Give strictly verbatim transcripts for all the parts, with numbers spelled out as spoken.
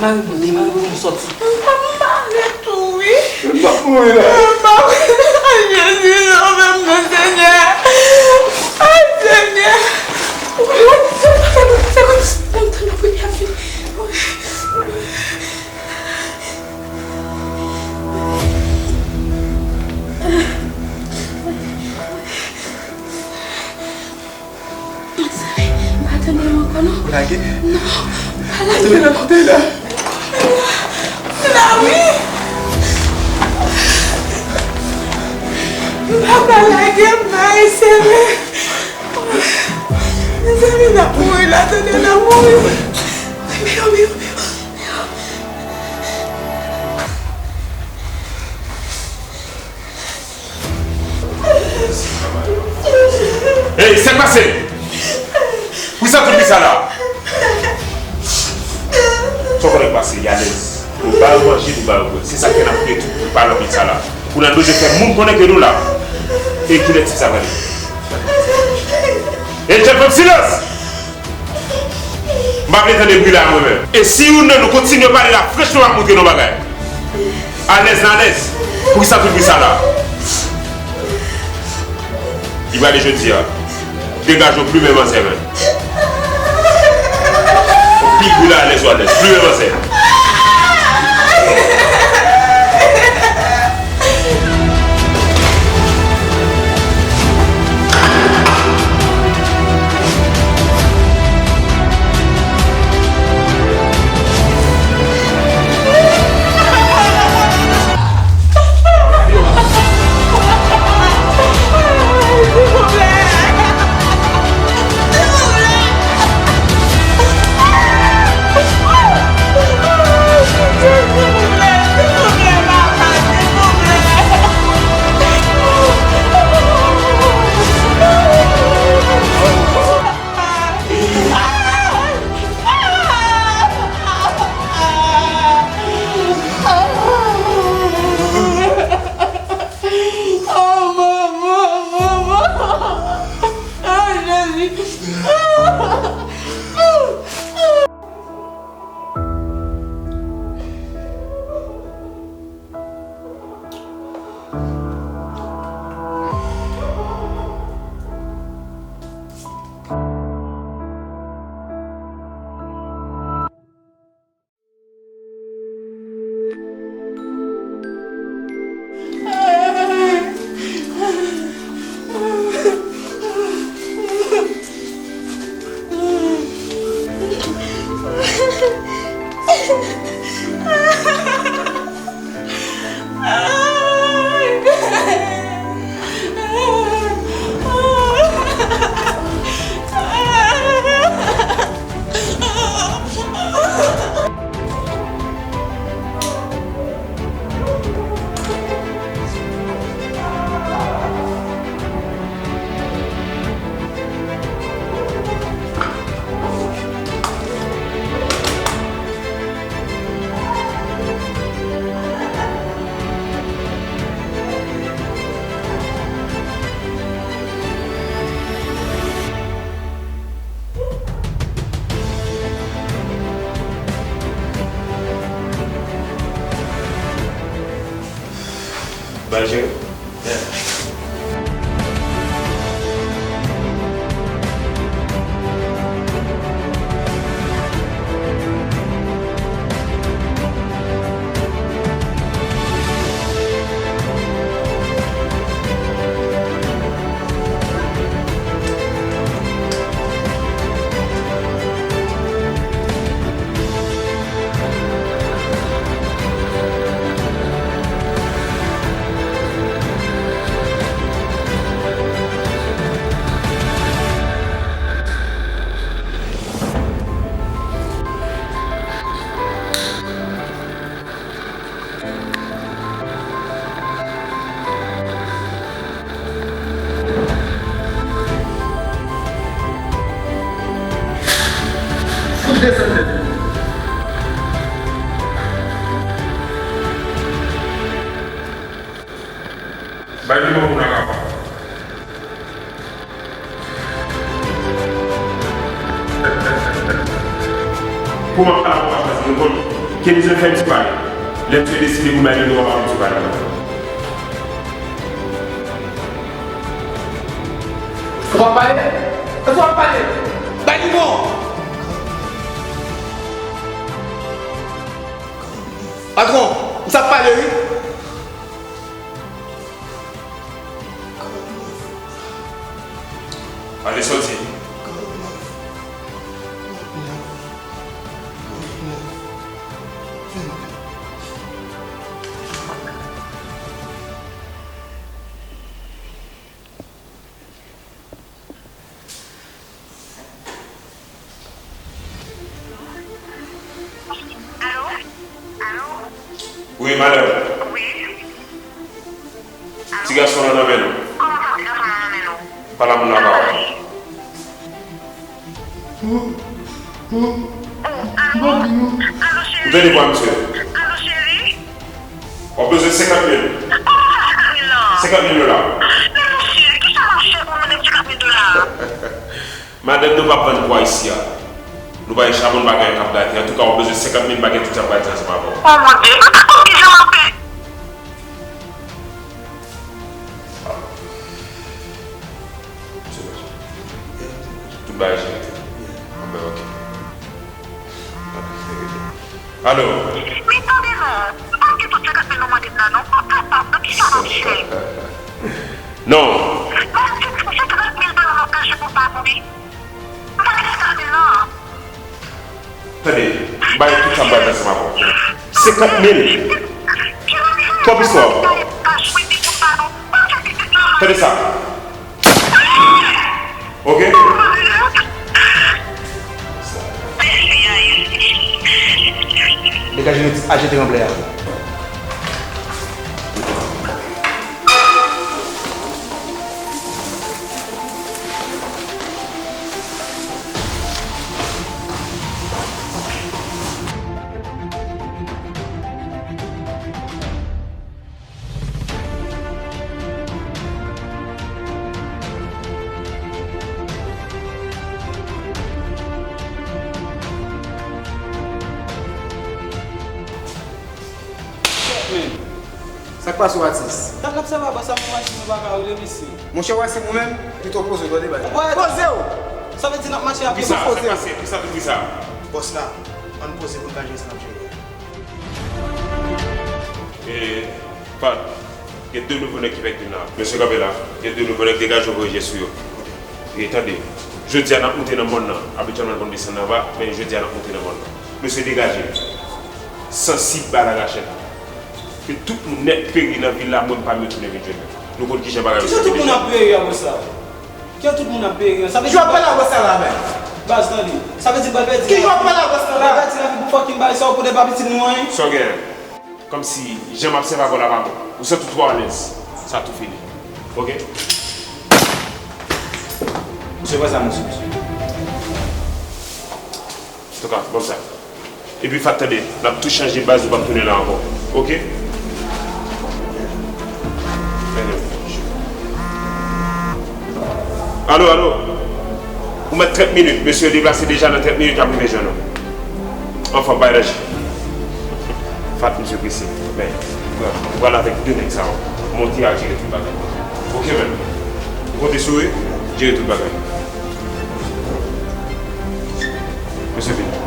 Mari mwen, mari mwen, sòti. M pa, m pa vle tou, wi. M ap mouri la. M pa vle. Ay, Jezi, sove m non, Senyè. Ay, Senyè. Wi, wi, se pa fè mwen, se pa fè mwen, m tann priye ap vini. Mezanmi, m pa tande l ankò non. Ou lage? Non, m pa lage l ankò. Tande la, tande la. M la wi. M pa ka lage, m pa eseye. Mezanmi, n ap mouri la, tande, n ap mouri. Wi, wi, wi, wi. Ey, sa k pase? Poukisa tout bri sa la? Sa w konnen k pase, y alèz. Nou ba yo manje, nou ba yo bwè. Se sa k fè n ap kriye tout, tout pa nan vil sa la. Pou n bezwen fè moun konnen ke nou la. E kilè tip sa prale? Ey, jèn fanm, silans! M pa vle tande bri la mwen menm. E si youn nan nou kontinye pale la, franchman, m ap montre nou yon bagay. Alèz nan alèz. Poukisa tout bri sa la? Li prale jodi a. Degaje w, plimen manzè, menm. Pi bri la, alèz ou alèz. Plimen manzè. Ba l jere. Fout desann tèt ou. Bay li ban pou n ap pale. Pou m ap pale, w ap chwazi reponn. Kenny, fè m ti pale. Lè misye deside pou m al li, nou ap fè m ti pale. Ou p ap pale? Èske w ap pale? Bay li non! Patwon, m sa ap pale wi. Ale sòti. Alo? Alo? Wi, madanm. Wi. Alo? Ti gason an nan men nou. Kòman sa, ti gason an nan men nou? Pa la moun la pa wè. Alo? Alo, cheri? Ou tande vwa misye? Alo, cheri? W ap bezwen senkant mil. Kòman sa, senkant mil la? Senkant mil dola. Men non, cheri, kisa m ap fè pou mwen menm senkant mil dola? Madanm, nou p ap vann bwa isi a. Nou pa gen chabon, nou pa gen anyen k ap grate. Antouka, w ap bezwen senkant mil, m pa gen tout sa m pral di ansanm avè w. Oh mon Dieu, m pa konn kijan m ap fè. Tout bagay jere tou. Bon, ben, ok. Alo? Men tande non, m pa gen tout senkant mil nou mande m la non, m pa kapab, nan kisa m ap fè? Non. Bon, se senkant mil dola m ap kache pou sa pou li. M pa gen senkant mil non. Tande, bay tout sa m pral fè ansanm avè w. Senkant mil. Twòp istwa. Tande sa. Ok? Degaje nou, achte tranblè a. Sa k pase w, atis? Gad l ap sèvi a bòs la, mwen wè si nou pa ka rele misye. Monchè, w wè se mwen menm, pito poze w, tande bay. Poze w! Sa vle di n ap mache a pye. Kisa? Sa k pase? Kisa tout kisa? Bòs la, ann poze pou n ka jere sa n ap jere a. E, Pat, gen de nouvo nèg ki fèk vin la. Mesye kanpe la, gen de nouvo nèg, degaje w, voye je sou yo. E tande, jodi a n ap moute nan mòn nan. Abityèlman n konn desann anba, men jodi a n ap moute nan mòn nan. Mesye degaje. Sansib ba lagachèt. Ke tout moun nèt peri nan vil la, mwen m pa m yo tounen vin jwenn yo. Nou konn kijan bagay yo se deja. Kijan tout moun ap peri apre sa? Kijan tout moun ap peri an? Sa vle di... Kijan w ap pale avè sa la menm? Baz, tande. Sa vle di m pral pèdi... Kijan w ap pale avè sa la? M pral pèdi lavi pou fucking bagay sa yo pou de pa pitit nou an. Sa w gen? Kòmsi jan m ap sèvi avè w la pa bon. Ou santi w twò alèz. Sa tou fini. Ok? Misye pran zam nan sou misye. Antouka, ban m sa. Epi Fat, tande, n ap tou chanje baz, ou p ap tounen la ankò. Ok? Alo, alo. Ou mèt trant minit, mesye yo deplase deja, nan trant minit y ap rive jwenn ou. Anfòm, bay lòj. Fat, misye prese. Men, ou pral avèk de nèg sa yo. Monte al jere tout bagay. Ok, men. Ou konte sou ou, wi? Jere tout bagay. Mesye vini.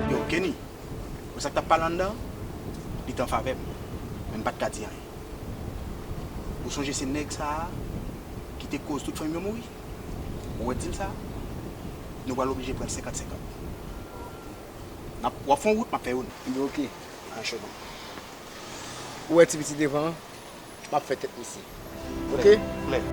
Yo, Kenny, wè sa k t ap pale anndan an? Li t an favè m, men m pa t ka di anyen. Ou sonje se nèg sa a ki te koz tout fanmi m yo mouri? Ou wè dil sa a? Nou pral oblije pran l senkant senkant. N ap, w ap fè yon wout, m ap fè youn. Ebyen, oke. An cho non. Ou wè ti pitit devan an? M ap fè tèt misye. Oke? Klè.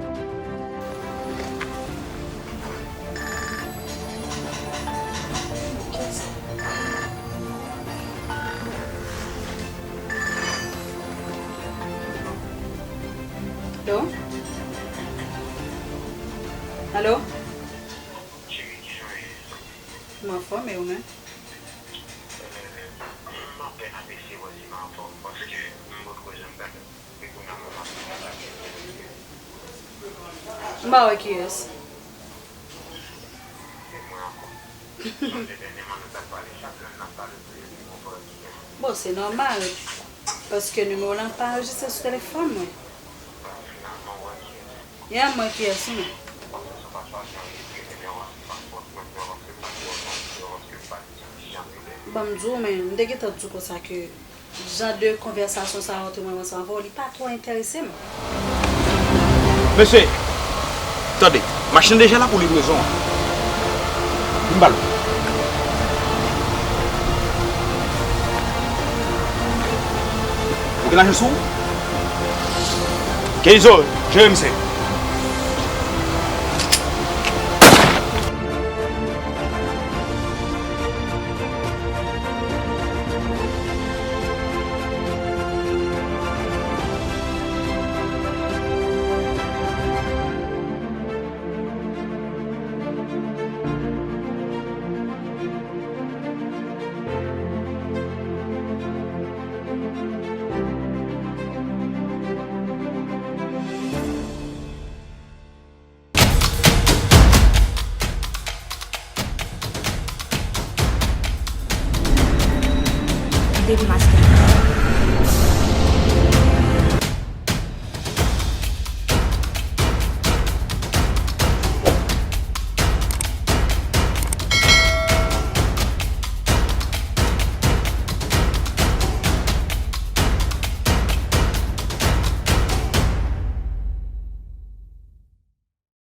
Alo? Alo? Cheri, kijan w ye? Fòme w men. M pa wè kiyès. Bon, se nòmal, paske nimewo w lan pa anrejistre sou telefòn mwen. Ya, m wè kiyès ou men. Ban m di w, men m te gentan di w konsa ke jan de konvèsasyon sa yo te mwen ansanm avè w, li pa twò enterese m. Mesye, tande, machin deja la pou livrezon an. Vin ba l. Ou gen lajan sou ou? Keizo, jere misye. Depi maske.